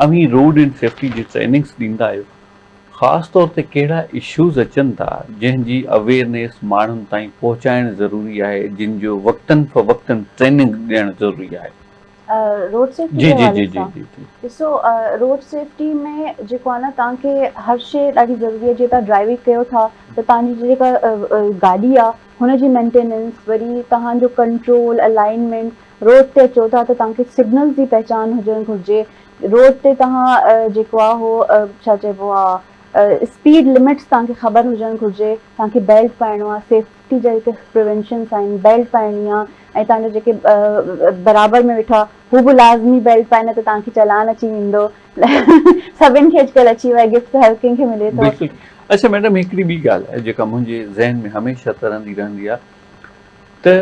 اوهين road and safety جي trainings ڏيندا آهيو خاص طور تي ڪهڙا اشوز اچن ٿا جنهن جي اويئرنيس ماڻهن تائين پهچائڻ ضروري آهي جن جو وقتن فوقتن ٽريننگ ڏيڻ ضروري آهي. روڊ سيفٽي جي حوالي سان ڏسو روڊ سيفٽي ۾ جيڪو آهي نه توهان کي هر شي ڏاڍي ضروري آهي جيئن توهان ڊرائيونگ ڪيو ٿا ته توهان جي جيڪا گاڏي آهي هن جي مينٽيننس وري توهان جو ڪنٽرول الائنمينٽ روڊ تي اچو ٿا ته توهان کي سگنلز جي پهچان هجڻ گهرجي روڊ تي توهان جيڪو آهي هو ڇا چئبو آهي اسپيڊ لمٽس توهان کي خبر هجڻ گهرجي توهان کي بيلٽ پائڻو آهي سيف سيفٽي جا جيڪي پريونشنس آهن بيلٽ پائڻي آ ۽ توهان جا جيڪي برابر ۾ ويٺا هو به لازمي بيلٽ پائن نه ته توهان کي چالان اچي ويندو سڀن کي اڄڪلهه اچي ويو آهي گفٽ ته هر ڪنهن کي ملي ٿو. بلڪل اڇا ميڊم هڪڙي ٻي ڳالهه آهي جيڪا منهنجي ذهن ۾ هميشه ترندي رهندي آهي ته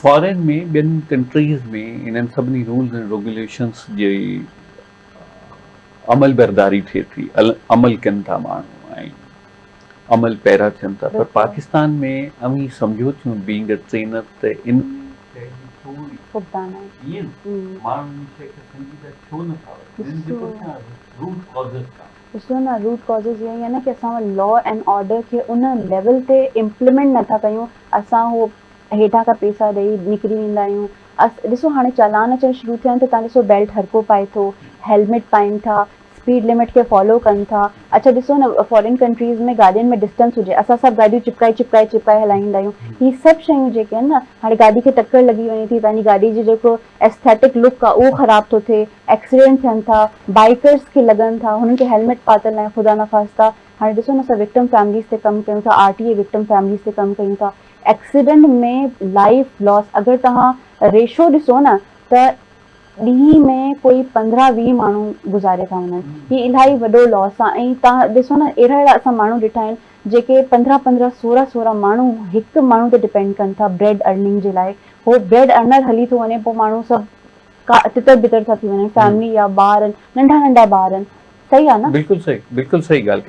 فارين ۾ ٻين ڪنٽريز ۾ انهن سڀني رولز اينڊ ريگوليشنس جي عمل برداري ٿئي ٿي عمل ڪن ٿا ماڻهو ۽ عمل پيرا ٿين ٿا پر پاڪستان ۾ اوهين سمجهو ٿيون بينگ ا ٽرينر ته ان شيء جي ٿوري فقدان آهي. ائين نه ماڻهو ان شيء کي سنجيده ڇو نه ٿا وٺن ان جي پٺيان روٽ ڪازز ڇا آهن؟ ڏسو نه روٽ ڪازز اهو ئي آهي نه ڪي اسان لا اينڊ آرڊر کي ان ليول تي امپليمينٽ نه ٿا ڪيون اسان هو هيٺان کان پيسا ڏئي نڪري ويندا آهيون ڏسو هاڻي چالان اچڻ شروع ٿيا آهن ته تان ڏسو بيلٽ هر ڪو پائي ٿو هيلميٽ پائين ٿا اسپيڊ لمٽ کي فالو ڪن ٿا اڇا ڏسو نه فارين ڪنٽريز ۾ گاڏين ۾ ڊسٽنس هجي اسان سڀ گاڏيون چپڪائي چپڪائي چپڪائي هلائيندا آهيون هي سڀ شيون جيڪي آهن نه هاڻي گاڏي کي ٽڪر لڳي وڃي ٿي پنهنجي گاڏي جي جيڪو ايسٿيٽڪ لڪ آهي اهو خراب ٿو ٿئي ايڪسيڊنٽ ٿين ٿا بائيڪرس کي لڳن ٿا هنن کي هيلميٽ پاتل ناهي خدا نخواسته هاڻي ڏسو نه اسان وڪٽم فيمليز تي ڪم ڪيون ٿا آر ٽي اي وڪٽم فيمليز تي ڪم ڪيون ٿا ايڪسيڊنٽ ۾ لائيف لاس اگر توهان ريشو ڏسو نه ته ڏينهن ۾ ڪوئي 15 20 ماڻهو گذاري ٿا وڃن هي الاهي وڏو لاس آ ۽ توهان ڏسو نه اهڙا اهڙا اسان ماڻهو ڏٺا آهن جيڪي 15 15 16 16 ماڻهو هڪ ماڻهو تي ڊپينڊ ڪن ٿا بريڊ ارننگ جي لاء هو بريڊ ارنر هلي ٿو وڃي پوء ماڻهو سڀ ڪا تتر بتر ٿا ٿي وڃن فيملي يا ٻار ننڍا ننڍا ٻار آهن صحيح آ نه. بلڪل صحيح بلڪل صحيح ڳالهه ڪئي.